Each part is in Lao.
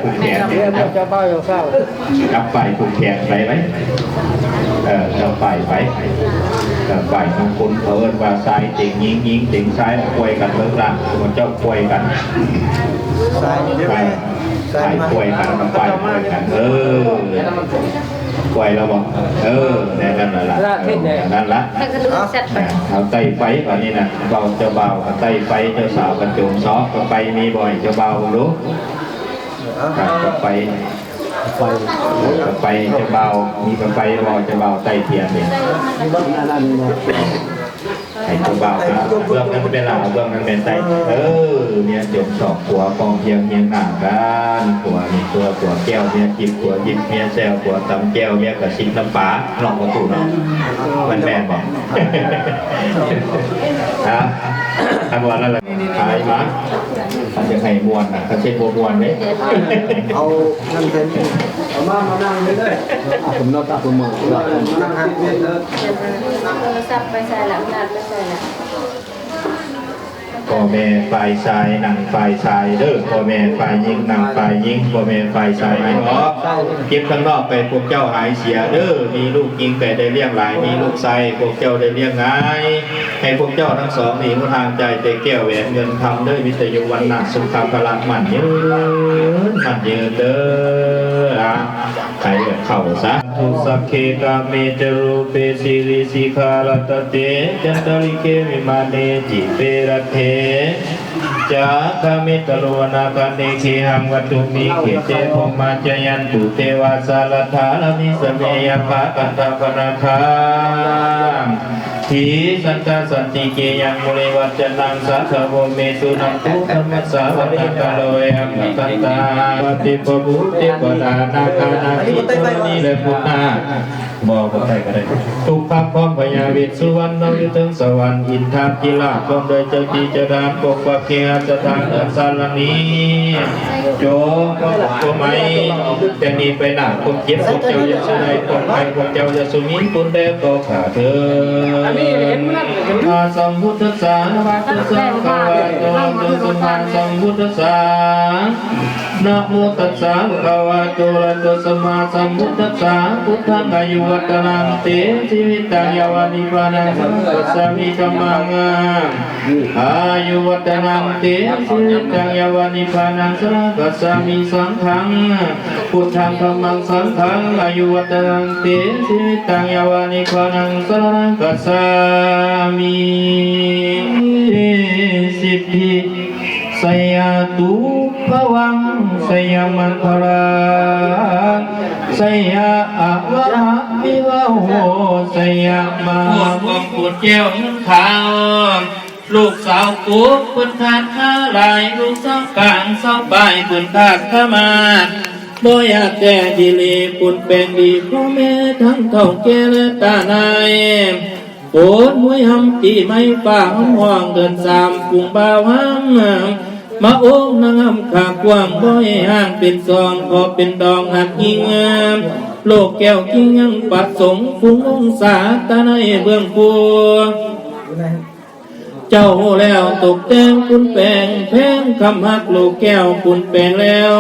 ຜູກແຂນ ຈັບ ຈັບປ້າຍຜູ້ແຂນໄປໄວ້ ເອີ ຈັບປ້າຍໄປ ຈັບປ້າຍຂອງຄົນ ເຂົາເອີ້ນວ່າຊາຍເຕັງຍິງ ຍິງເຕັງຊາຍ ປ່ວຍກັນເບິ່ງລະ ເຈົ້າປ່ວຍກັນ ຊາຍ ຊາຍປ່ວຍກັນ ປ້າຍປ່ວຍກັນ ເອີ ປ່ວຍແລ້ວບໍ່? ເອີ ແນວນັ້ນລະ ລະເຮັດແນວນັ້ນລະ ເອົາໄຕ້ໄຟບາດນີ້ນະ ເຈົ້າ ເຈົ້າບ່າວກໍໄຕ້ໄຟ ເຈົ້າສາວກໍຈົມຊອກ ກໍໄປມີບໍ່ ເຈົ້າບ່າວເບິ່ງດູ ກະໄປ ໄປ ກະໄປ ເຈົ້າບ່າວ ມີກະໄປບໍ່ ເຈົ້າບ່າວໄຕ້ທຽນນີ້ ໃຫ້ເຈົ້າບ່າວ ເບື້ອງນັ້ນເປັນລາວ ເບື້ອງນັ້ນແມ່ນໄຕ້ ເອີ ເມຍຈົມຊອກ ຜົວກອງພຽງຮຽງໜ້າກັນ ຜົວມີຕົວ ຜົວແກ້ວ ເມຍຈິບ ຜົວຢິບ ເມຍແຊວ ຜົວຕຳແຈ່ວ ເມຍກະຊິບນ້ຳປາ ເນາະ ພໍ່ຕູ້ເນາະ ມັນແມ່ນບໍ່? ຮະ ອັນວ່ານັ້ນລະ ຂາຍມາ ຄັນຢາກໃຫ້ມ່ວນນະ ຄັນຊິບໍ່ມ່ວນເດ້ ເອົານັ້ນໃສ່ ເອົາມາ ມານັ່ງເລີຍ ອາບນ້ຳ ອາບນ້ຳ ໂທລະສັບໄປໃສລະ ອຳນາດໄປໃສລະ? ພໍ່ແມ່ຝ່າຍຊາຍນັ່ງຝ່າຍຊາຍເດີ້ ພໍ່ແມ່ຝ່າຍຍິງນັ່ງຝ່າຍຍິງ ພໍ່ແມ່ຝ່າຍຊາຍໃຫ້ອອກ ເກັບຂ້າງນອກໄປ ພວກເຈົ້າຫາຍເສຍເດີ້ ມີລູກຍິງກໍໄດ້ລ້ຽງຫຼາຍ ມີລູກຊາຍພວກເຈົ້າໄດ້ລ້ຽງງ່າຍ ໃຫ້ພວກເຈົ້າທັງສອງນີ້ຫົນທາງຈ່າຍແຕ່ແກ້ວແຫວນເງິນຄຳເດີ້ ມີແຕ່ຢູ່ວັນນະສຸຂະພະລະໝັ້ນຍືນ ໝັ້ນຍືນເດີ້ ອາ ໃຫ້ເຂົ້າສາທຸ ສັກເຂກາເມຈະຮູເປ ສີລິສິຂາລັດຕະເຕ ຈັນຕະລິເກ ວິມາເນ ຈິເປ ລັດເທ ຈາຄະເມຕະໂລ ອະນາຄະເນ ເຄຫັງ ວັດຖຸມິ ເຂເຕ ພົມມະຈະຍັນຕຸ ເທວາ ສາລັດຖາຣະມິ ສະເມ ຍັກຂາ ກັນທະກະນາຄາ ທີສັນຕະ ສັນຕິເກ ຍັງ ມຸນີວັດຈະນັງ ສາທະໂວ ເມ ສຸນັນຕຸ ທຳມັດສາ ວັນນະກາໂລ ອະຍະມະກັນຕາ ປະຕິປະບູ ເທວະດາ ນາຄາ ນາຄີ ທໍລະນີ ແລະ ພຸດທະ ບໍ່ ບໍ່ໃສ່ກໍໄດ້ ທຸກພາບພ້ອມ ພະຍາເວດສຸວັນ ນອນຢູ່ເທິງສະຫວັນ ອິນທາທິລາດ ພ້ອມດ້ວຍເຈົ້າທີ່ເຈົ້າທານ ປົກປັກເຄຫະສະຖານ ເຮືອນຊານຫຼັງນີ້ ຈົ່ງຄວາມໂລບຄວາມໄໝ ແຕ່ນີ້ໄປໜ້າ ຄວາມເຈັບພວກເຈົ້າຢ່າສູ່ໄດ້ ຄວາມໄຂ້ພວກເຈົ້າຢ່າສູ່ມີ ບຸນແດ່ຕໍ່ຂ້າເທີ້ນ. ສຳມາສຳພຸດທັດສະ ນະໂມຕັດສະ ພະຄະວະໂຕ ອະລະຫະໂຕ ສຳມາສຳພຸດທັດສະ ນະໂມຕັດສະ ພະຄະວະໂຕ ອະລະຫະໂຕ ສຳມາສຳພຸດທັດສະ ພຸດທັງ ອາຍຸວັດຕະນັງ ເຕ ຊີວິດຕັງ ຍາວະ ນິບບານັງ ສະລັງ ກັດສາມິ ທຳມັງ ອາຍຸວັດຕະນັງ ເຕ ຊີວິດຕັງ ຍາວະ ນິບບານັງ ສະລັງ ກັດສາມິ ສັງຄັງ ພຸດທັງ ທຳມັງ ສັງຄັງ ອາຍຸວັດຕະນັງ ເຕ ຊີວິດຕັງ ຍາວະ ນິບບານັງ ສະລັງ ກັດສາມິ ສິດທິ ໄຊຍະຕຸ ພະວັງ ໄຊຍະມັງຄະລັງ ໄຊຍະອະວະຫະວິວາໂຫ ໄຊຍະມະຫາມຸນີ ຂອງປູ່ແກ້ວເງິນຂາວ ລູກສາວກູເພິ່ນຂາດຄາຫຼາຍ ລູກສາວກາງສາວປາຍເພິ່ນຂາດຄາມາກ ບໍ່ຢາກແຕ່ດີຫຼີປຸນແປງດີ ພໍ່ແມ່ທັງເຖົ້າແກ່ ແລະ ຕານາຍ ໂອນມວຍຫຳປີໃໝ່ ຟ້າຫຳຮ້ອງເດືອນສາມ ກຸງບ່າວຫຳ ມາໂອງນາງຫຳຂາກວ້າງ ບໍ່ໃຫ້ຮ່າງເປັນສອງ ຂໍເປັນດອງຮັກຍິງ ໂລກແກ້ວກິ່ງຍັງປັດສົງ ຝູງວົງສາຕາໃນເບື້ອງພູ ເຈົ້າຮູ້ແລ້ວຕົກແຕ່ງປຸນແປງ ແພງຄຳຮັກລູກແກ້ວປຸນແປງແລ້ວ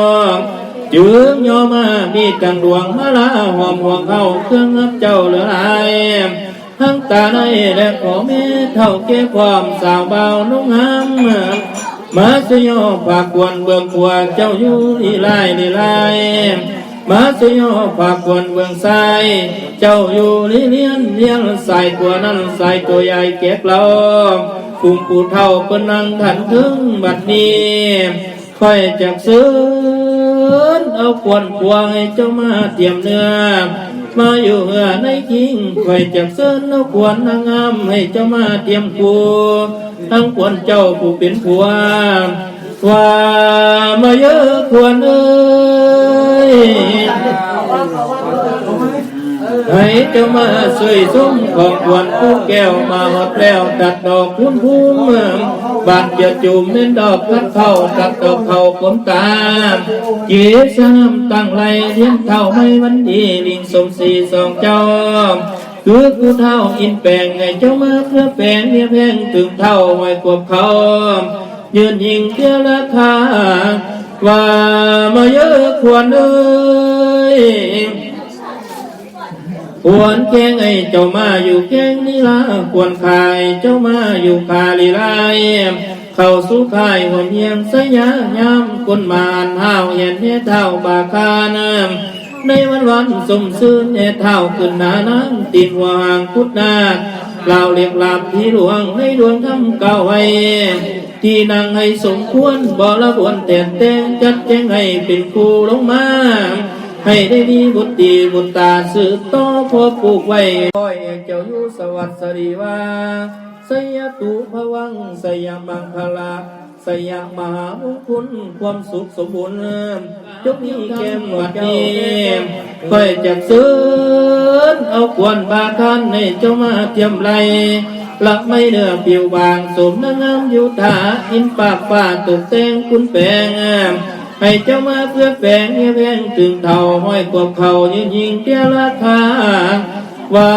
ຈຶ່ງຍໍມາມີຕັ້ງດວງມາລາ ຫອມຫວງເຮົາເຄື່ອງຮັບເຈົ້າເຫຼືອຫຼາຍ ທັງຕາໃນ ແລະ ພໍ່ແມ່ເຖົ້າແກ່ພ້ອມ ສາວບ່າວໜົງຫຳ ມາຊ່ວຍຍໍພາກວນເບື້ອງຂົວ ເຈົ້າຢູ່ລີລາຍລີລາຍ ມາຊ່ວຍຍໍພາກວນເບື້ອງຊ້າຍ ເຈົ້າຢູ່ລີລຽນລຽນ ສາຍຕົວນັ້ນສາຍຕົວຍາຍແກກເລົ່າ ກຸ່ມຜູ້ເຖົ້າເພິ່ນນັ່ງທັນເທິງບັດນີ້ ຂ້ອຍຈັກເຊີນເອົາຄວນຄົວໃຫ້ເຈົ້າມາຕຽມເນື້ອ ມາຢູ່ເຮືອໃນຄິງ ຂ້ອຍຈັກເຊີນເອົາຄວນນາງງາມໃຫ້ເຈົ້າມາຕຽມຄູ່ ທັງຄວນເຈົ້າຜູ້ເປັນຜົວ ວ່າມາເອີຄວນເອີຍ ໃຫ້ເຈົ້າມາຊ່ວຍຊົມຂອງຂວັນພູແກ້ວ ມາຮອດແລ້ວຕັດດອກຄູນພູມ ບາດຈະຈູມແມ່ນດອກຄັດເຂົ້າ ຕັດດອກເຂົ້າປົນຕາ ເກສານ້ຳຕັ້ງໄລ່ ລຽນເຂົ້າໃໝ່ວັນດີ ລິງສົມສີສອງເຈົ້າ ຄືຜູ້ທ້າວອິນແປງ ໃຫ້ເຈົ້າມາເພື່ອແປງເມຍແພງ ເຖິງເທົ່າຫ້ອຍກວບເຂົາ ຢືນຫິງເທື່ອລາຄາ ວ່າມາເອີຄວນເອີຍ ຄວນແຂງໃຫ້ເຈົ້າມາຢູ່ແຂງນີ້ລະ ຄວນຂາໃຫ້ເຈົ້າມາຢູ່ຂາລີລາຍ ເຂົ້າສູ່ຄ້າຍຮ່ວມຮຽງໄຊຍາຍາມ ຄົນມາອັນຫ້າວແຫ່ນແຫ່ທ້າວບາຄານ ໃນວັນວັນຊົມຊື່ນແຫ່ທ້າວຂຶ້ນໜ້ານາງ ຕີນຫົວຫາງຄຸດນາກ ລາວເລກລາບທີ່ຫຼວງ ໃນດວງທຳກ່າວໄວ້ ທີ່ນັ່ງໃຫ້ສົມຄວນ ບໍລະບວນແຕ່ນແຕ່ງ ຈັດແຈງໃຫ້ເປັນຄູ່ລົງມາ ໃຫ້ໄດ້ມີບຸດຕີບຸດຕາສືບຕໍ່ ພໍປູກໄວ້ ຂໍໃຫ້ເຈົ້າຢູ່ສະຫວັດສະດີວາ ໄຊຍະຕຸພະວັງ ໄຊຍະມັງຄະລະ ໄຊຍະມະຫາມຸງຄຸນ ຄວາມສຸກສົມບູນ ຈົ່ງມີແກ່ໝູ່ເຈົ້າ ຂ້ອຍຈັກເຊີນເອົາຄວນບາຄານ ໃຫ້ເຈົ້າມາທຽມໄລ່ ລະໄມ້ເນື້ອຜິວບາງ ສົມນາງງາມຢູ່ທ່າ ອິນປາກຟ້າຕົກແຕ່ງຄຸນແປງ ໃຫ້ເຈົ້າມາເພື່ອແປງເຮຍແຮງ ເຖິງເຖົ້າຮ້ອຍຂວບເຂົ້າ ຍືນຍິ່ງເຕີຍລາຄາ ວ່າ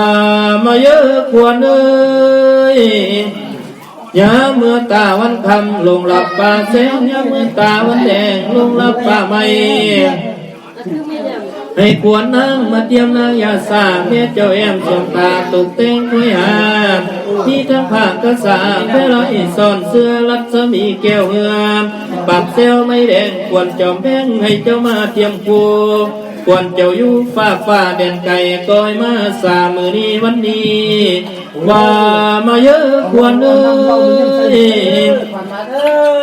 ມາເອີຄວນເອີຍ ຍາມເມື່ອຕາວັນຄ່ຳ ລົງລັບປ່າແສງ ຍາມເມື່ອຕາວັນແດງ ລົງລັບປ່າໄມ້ ໃຫ້ຄວນນາງມາຕຽມນາງຢາສາ ແມ່ເຈົ້າແອ້ມສອງຕາຕົກແຕ່ງຄວຍຫາ ມີທັງຜ້າກະສາ ແພລາອີສອນເສື້ອ ລັດສະໝີແກ້ວເຮືອ ປັບແຊວໄມ້ແດງ ຄວນຈອມແພງ ໃຫ້ເຈົ້າມາຕຽມຄູ່ ຄວນເຈົ້າຢູ່ຟ້າຟ້າແດນໄກ ກໍໃຫ້ມາສາມື້ນີ້ວັນນີ້ ວ່າມາເອີຄວນເອີຍ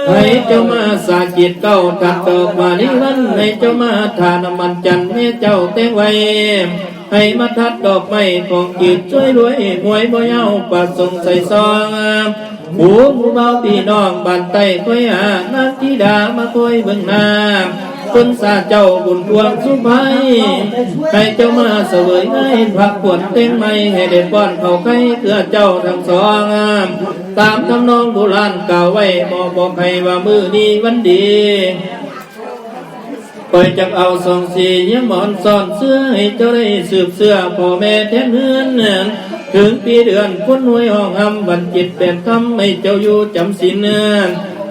ໃຫ້ເຈົ້າມາສາຈິດເກົ້າ ທັດດອກມາລີວັນ ໃຫ້ເຈົ້າມາທານ້ຳມັນຈັນ ແມ່ເຈົ້າແຕ່ງໄວ້ ໃຫ້ມາທັດດອກໄມ້ຂອງກີບ ຊ່ວຍລວຍຮວຍບໍ່ຍາວ ປະສົງໄຊຊອງ ໝູ່ໝູ່ບ່າວພີ່ນ້ອງບ້ານໃຕ້ ຄອຍຫານາງທິດາມາຄອຍເບິ່ງໜ້າ ຄົນສາເຈົ້າບຸນພວງສຸໄພ ໃຫ້ເຈົ້າມາສະເຫວີຍໃນພະຄວນແຕ່ງໃໝ່ ໃຫ້ໄດ້ປ້ອນເຂົ້າໄຂ່ເຄືອເຈົ້າທັງສອງ ຕາມທຳນອງໂບລານກ່າວໄວ້ ໝໍບອກໃຫ້ວ່າມື້ນີ້ວັນດີ ຂ້ອຍຈັກເອົາສອງສີເຫຍມອນຊ້ອນເສື້ອ ໃຫ້ເຈົ້າໄດ້ສືບເຊື້ອພໍ່ແມ່ແທນເຮືອນ ເຖິງປີເດືອນຄົນຮວຍຫ້ອງຮຳ ວັນເຈັດແປດຄ່ຳໃຫ້ເຈົ້າຢູ່ຈຳສິນ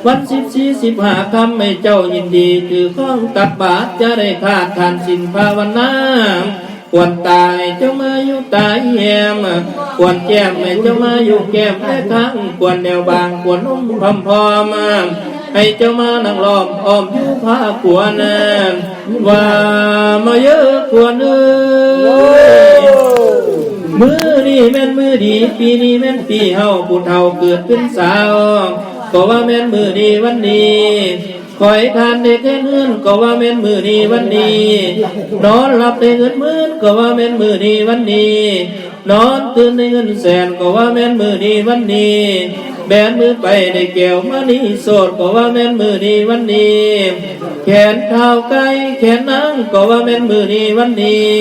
ວັນສິບສີ່ສິບຫ້າຄ່ຳໃຫ້ເຈົ້າຍິນດີຖືຄອງຕັກບາດ ຢ່າໄດ້ຂາດທານສິນພາວະນາ ຄວນຕາໃຫ້ເຈົ້າມາຢູ່ຕາອີແຮມ ຄວນແກ້ມໃຫ້ເຈົ້າມາຢູ່ແກ້ມແລະຄາງ ຄວນແນວບາງ ຄວນນົມພຳພອມ ໃຫ້ເຈົ້າມານັ່ງລ້ອມອ້ອມຢູ່ພາຄວນ ວ່າມາເອີຄວນເອີຍ ມື້ນີ້ແມ່ນມື້ດີ ປີນີ້ແມ່ນປີເຮົາ ຜູ້ເຖົ້າເກີດເປັນສາວ ກໍວ່າແມ່ນມື້ນີ້ວັນນີ້ ຂໍໃຫ້ທ່ານໄດ້ແທນເຮືອນ ກໍວ່າແມ່ນມື້ນີ້ວັນນີ້ ນອນຫຼັບໄດ້ເງິນໝື່ນ ກໍວ່າແມ່ນມື້ນີ້ວັນນີ້ ນອນຕື່ນໄດ້ເງິນແສນ ກໍວ່າແມ່ນມື້ນີ້ວັນນີ້ ແບນມືໄປໄດ້ແກ້ວມະນີໂສດ ກໍວ່າແມ່ນມື້ນີ້ວັນນີ້ ແຂນທ້າວໄກ່ແຂນນາງ ກໍວ່າແມ່ນມື້ນີ້ວັນນີ້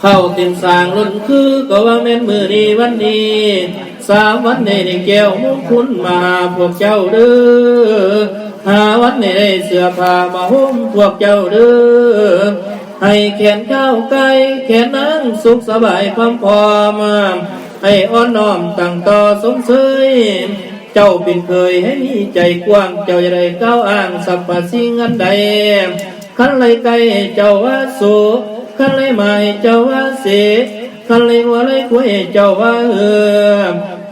ເຂົ້າເຕັມສາງລົ້ນຄື ກໍວ່າແມ່ນມື້ນີ້ວັນນີ້ ສາມວັນໃຫ້ໄດ້ແກ້ວມຸງຄຸນມາຫາພວກເຈົ້າເດີ້ ຫ້າວັນໃຫ້ໄດ້ເສື້ອຜ້າມາຫົ່ມພວກເຈົ້າເດີ້ ໃຫ້ແຂນທ້າວໄກ່ແຂນນາງສຸກສະບາຍພຳພ້ອມ ໃຫ້ອ່ອນນ້ອມຕັ້ງຕໍ່ຊົມເຊີຍ ເຈົ້າເປັນເຂີຍໃຫ້ມີໃຈກວ້າງ ເຈົ້າຢ່າໄດ້ກ່າວອ້າງສັບພະສິ່ງອັນໃດ ຄັນໄລ່ໄກ່ໃຫ້ເຈົ້າວ່າໂສ ຄັນໄລ່ໝາໃຫ້ເຈົ້າວ່າເສ ຄັນໄລ່ງົວໄລ່ຄວາຍໃຫ້ເຈົ້າວ່າເອີ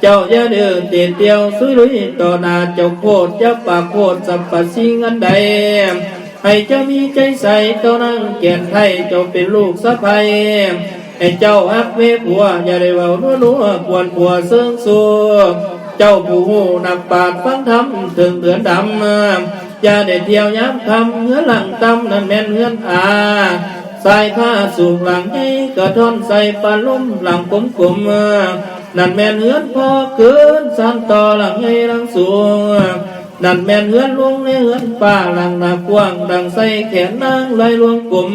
ເຈົ້າຢ່າດື້ເຕດຕຽວຊຸຍລຸຍຕໍ່ໜ້າເຈົ້າໂຄດ ຢ່າປາກໂຄດສັບພະສິ່ງອັນໃດ ໃຫ້ເຈົ້າມີໃຈໃສຕໍ່ນາງແກ່ນໄທ ເຈົ້າເປັນລູກສະໃພ້ ໃຫ້ເຈົ້າຮັກແມ່ຜົວ ຢ່າໄດ້ເວົ້ານົວໆ ກວນຜົວເຊີງຊູ ເຈົ້າຜູ້ຮູ້ນັກປາດຟັງທຳເຖິງເດືອນດຳ ຢ່າໄດ້ທ່ຽວຍາມຄ່ຳ ເຮືອນຫຼັງຕ່ຳນັ້ນແມ່ນເຮືອນອາ ຊາຍຄາສູງຫຼັງໃຫຍ່ ກະທ້ອນໃສ່ປານລົມຫຼັງກົມໆ ນັ້ນແມ່ນເຮືອນພໍ່ເກີນ ຊານຕໍ່ຫຼັງໃຫຍ່ຫຼັງສູງ ນັ້ນແມ່ນເຮືອນລຸງໃນເຮືອນຟ້າ ຫຼັງໜ້າກວ້າງດັ່ງໄຊແຂນນາງລາຍລວງກົມ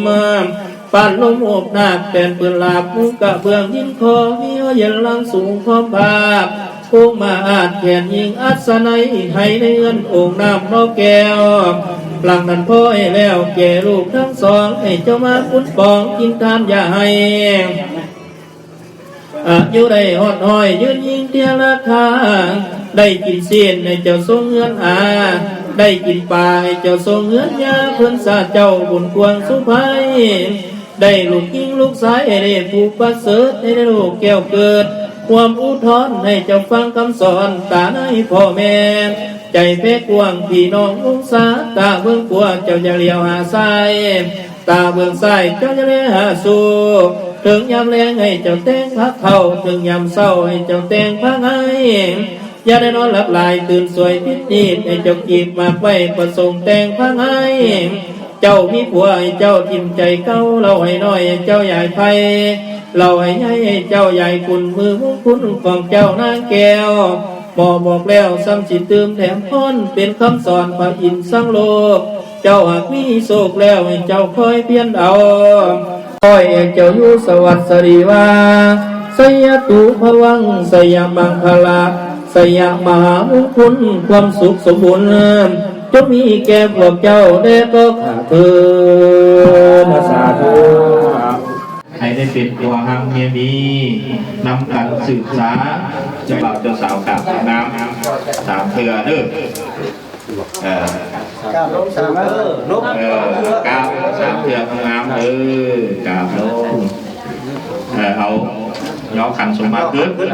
ປານລົມໂອບນາກແປນປືນລາບ ມຸງກະເບື້ອງຫີນຂໍ ມີຫໍເຢັນຫຼັງສູງພ້ອມພາບ ໂອງມາອາດແຂນຍິງອັດສະໄນ ໃຫ້ໃນເຮືອນໂອ່ງນ້ຳບໍ່ແກ້ວ ຫຼັງນັ້ນພໍໃຫ້ແລ້ວແກ່ລູກທັງສອງ ໃຫ້ເຈົ້າມາປຸ້ນປອງກິນທານຢາໄຫ້ ອາຍຸໄດ້ຮອດຮ້ອຍ ຍືນຍິ່ງເຕີຍລາຄາ ໄດ້ກິນຊີ້ນໃຫ້ເຈົ້າຊົງເຮືອນອາ ໄດ້ກິນປາໃຫ້ເຈົ້າສົ່ງເຮືອນຍາເພິ່ນສາເຈົ້າບຸນກວ້າງສຸໄພ ໄດ້ລູກຍິງລູກຊາຍໃຫ້ໄດ້ຜູ້ປະເສີດ ໃຫ້ໄດ້ລູກແກ້ວເກີດ ຮ່ວມອຸທອນໃຫ້ເຈົ້າຟັງຄຳສອນ ຕາໃນພໍ່ແມ່ ໃຈແຜ່ກວ້າງພີ່ນ້ອງວົງສາ ຕາເບິ່ງຂວາເຈົ້າຢ່າຫຼຽວຫາຊ້າຍ ຕາເບິ່ງຊ້າຍເຈົ້າຢ່າແລຫາຊູ ເຖິງຍາມແລງໃຫ້ເຈົ້າແຕ່ງພາເຂົ້າ ເຖິງຍາມເຊົ້າໃຫ້ເຈົ້າແຕ່ງພາໄງ ຢ່າໄດ້ນອນຫຼັບຫຼາຍ ຕື່ນສວຍຜິດນີດ ໃຫ້ເຈົ້າກີບໝາກໄວ້ ປະສົງແຕ່ງພາໃຫ້ ເຈົ້າມີຜົວໃຫ້ເຈົ້າຖິ້ມໃຈເກົ່າ ເລົ່າໃຫ້ນ້ອຍໃຫ້ເຈົ້າຢາຍໄພ ເລົ່າໃຫ້ໃຫຍ່ໃຫ້ເຈົ້າຢາຍຄຸນ ມືມຸງຄຸນຂອງເຈົ້ານາງແກ້ວ ໝໍບອກແລ້ວຊ້ຳຊິຕື່ມແຖມພອນ ເປັນຄຳສອນພະອິນສັງໂລກ ເຈົ້າຫາກມີໂຊກແລ້ວໃຫ້ເຈົ້າຄອຍພຽນເອົາ ຂໍໃຫ້ເຈົ້າຢູ່ສະຫວັດສະລີວາ ໄຊຍະຕຸພະວັງ ໄຊຍະມັງຄະລະ ໄຊຍະມະຫາມຸງຄຸນ ຄວາມສຸກສົມບູນ ຈົ່ງມີແກ່ພວກເຈົ້າແດ່ກໍຂ້າເທີນ ສາທຸ ໃຫ້ໄດ້ເປັນຜົວຮັ່ງເມຍມີ ນຳກັນສືບສານ ເຈົ້າບ່າວເຈົ້າສາວກາບງາມສາມເທື່ອເດີ ເອີ ກາບລົງສາມເທື່ອ ເອີ ກາບສາມເທື່ອງາມໆ ເອີ ກາບລົງ ເອີ ເອົາ ຍໍຂັນສົມມາຂຶ້ນ ເອີ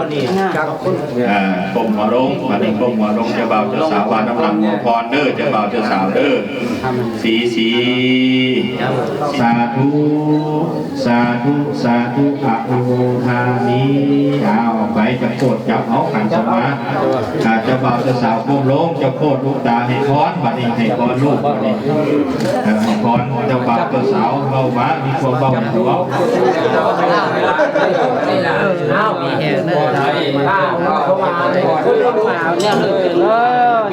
ກົ້ມຫົວລົງ ບາດນີ້ກົ້ມຫົວລົງ ເຈົ້າບ່າວເຈົ້າສາວວ່ານຳຫຼັງຂໍພອນເດີ ເຈົ້າບ່າວເຈົ້າສາວເດີ ສີ ສີ ສາທຸ ສາທຸ ສາທຸ ອະນຸໂມທາມິ ເອົາ ໄປຈັບໂຄດຈັບເອົາຂັນສົມມາ ອ່າ ເຈົ້າບ່າວເຈົ້າສາວກົ້ມລົງ ເຈົ້າໂຄດລູກຕາໃຫ້ພອນ ບາດນີ້ໃຫ້ພອນລູກ ບາດນີ້ ເອີ ໃຫ້ພອນເຈົ້າບ່າວເຈົ້າສາວ ເວົ້າມາ ມີຄວາມເວົ້າຫຍັງກໍເວົ້າ ເອີ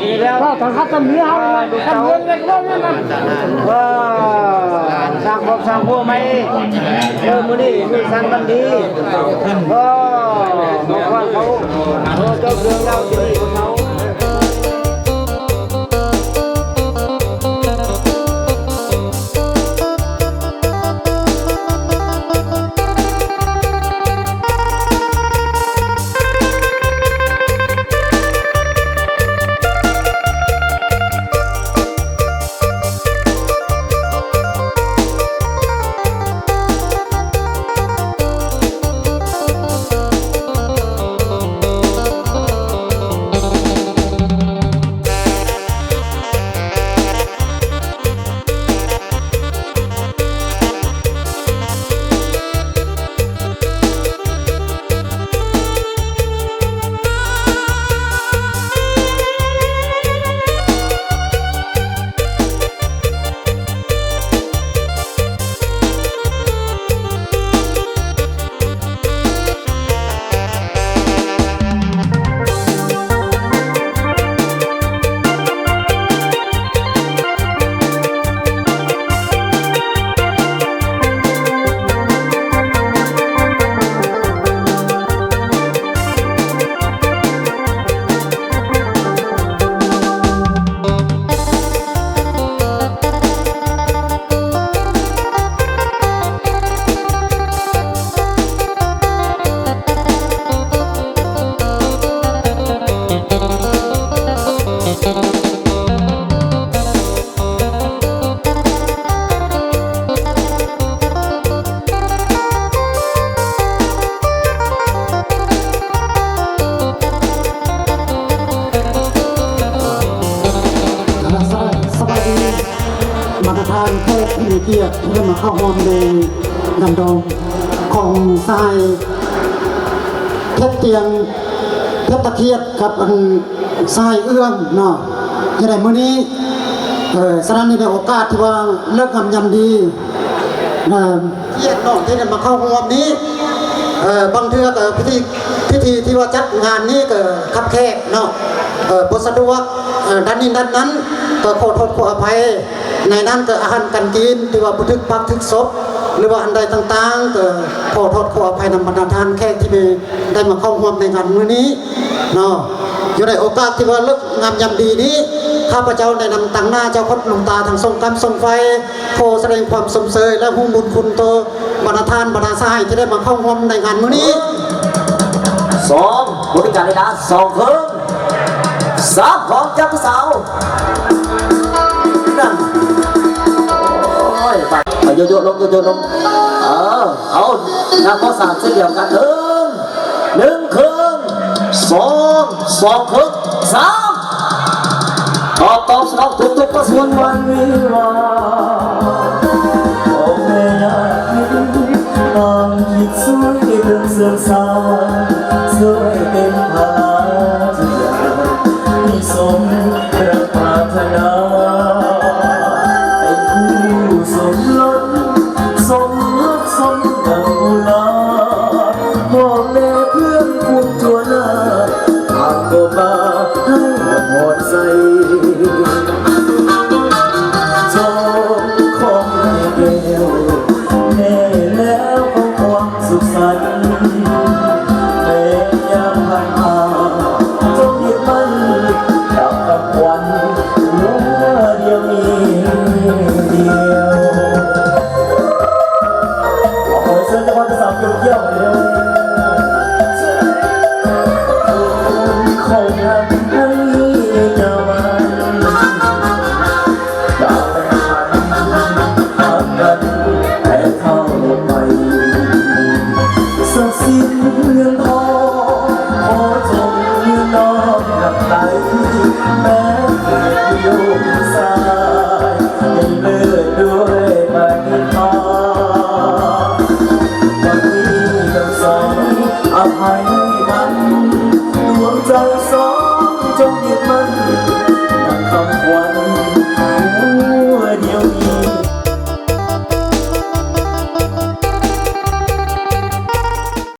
ດີແລ້ວ ເວົ້າທາງຄັດທຳເຮືອ ທຳເຮືອ ເອີ ສ້າງຄອບສ້າງຄົວໃໝ່ ເອີ ມື້ນີ້ມື້ສັນວັນດີ ເອີ ເຈົ້າເລື່ອງລາວທີ່ດີກວ່າເຂົາ. ສະບາຍດີ ບັນດາທ່ານແຂກທີ່ມີກຽດທີ່ໄດ້ມາເຂົ້າຮ່ວມໃນງານດອງຂອງຊາຍ ເທບຕຽງ ເທບຕະຄຽດກັບອັນຊາຍເອື້ອງເນາະ ຢູ່ໃນມື້ນີ້ ເອີ ສະນັ້ນໃນໂອກາດທີ່ວ່າເລີກງາມຍາມດີ ເອີ ກຽດເນາະ ທີ່ໄດ້ມາເຂົ້າຮ່ວມນີ້ ເອີ ບາງເທື່ອກໍພິທີ ພິທີທີ່ວ່າຈັດງານນີ້ກໍຄັບແຄບເນາະ ເອີ ບໍ່ສະດວກ ເອີ ດ້ານນີ້ດ້ານນັ້ນ ກໍຂໍໂທດຂໍອະໄພ. ໃນນັ້ນກໍອາຫານການກິນທີ່ວ່າບໍ່ຖືກປາກຖືກສົບ ຫຼືວ່າອັນໃດຕ່າງໆ ກໍຂໍໂທດຂໍອະໄພນຳບັນດາທ່ານແຂກທີ່ໄດ້ມາເຂົ້າຮ່ວມໃນງານມື້ນີ້ເນາະ. ຢູ່ໃນໂອກາດທີ່ວ່າເລີກງາມຍາມດີນີ້ ຂ້າພະເຈົ້າໃນນາມຕາງໜ້າເຈົ້າພະຫຼວງຕາທັງສົງກາມສົງໄຟ ຂໍສະແດງຄວາມຊົມເຊີຍ ແລະ ຮູ້ບຸນຄຸນຕໍ່ບັນດາທ່ານບັນດາສະຫາຍທີ່ໄດ້ມາເຂົ້າຮ່ວມໃນງານມື້ນີ້. ສອງ ບໍລິການເວລາສອງເຄິ່ງ. ສາມ ຫອມແກ້ມຜູ້ສາວ ນັ້ນ ໂອ້ຍ ໄປ ໄປ ໂຍກໆລົງ ໂຍກໆລົງ ເອີ ເອົາ ນຳຂໍ້ສາມເຊັ່ນດຽວກັນ ໜຶ່ງ ໜຶ່ງເຄິ່ງ ສອງ ສອງເຄິ່ງ ສາມ ຕອບ ຕອບສະໜອງທຸກໆປະສົງ ວັນວິວາ ພໍ່ແມ່ຍາດເຫັນ ຕ້ອງຄິດຊ່ວຍເຖິງເຊື່ອງສານ ຊ່ວຍເຕັມພາລະທຸກຢ່າງ ໃຫ້ສົມ ປາດຖະໜາ ເປັນຄູ່ສົມລົດ ສົມຮັກສົມກັງອຸລາ ພໍ່ແມ່ເພື່ອນຝູງທົ່ວໜ້າ ຕ່າງກໍມາໃຫ້ອວຍພອນໃສ່ ເຈົ້າຂອງແກ້ວ ແມ່ແລ້ວຂອງຄວາມສຸກສັນ ແມ່ຍາມຜ່ານມາ ຈົ່ງຍຶດໝັ້ນກັບຄຳຂວັນຫົວດຽວມີດຽວ. ຂໍເຊີນເຈົ້າພາບເຈົ້າສາວກ່ຽວໆ ເດີ ຂອງຮັກໃຫ້ຍາວນານ ຈາກແຕ່ງພັນຮັກກັນແຕ່ເທົ່າໄປ ສັກສິດເຮືອນທອງ ຂໍຈົ່ງຍືນນ້ອມນຳໄປ ແມ່ນເກີດຢູ່ສາຍ ໃຫ້ເລີດດ້ວຍປະຕິພານ ວັນນີ້ທັງສອງ ອະໄພໃຫ້ກັນ ດວງໃຈສອງ ຈົ່ງຍຶດໝັ້ນ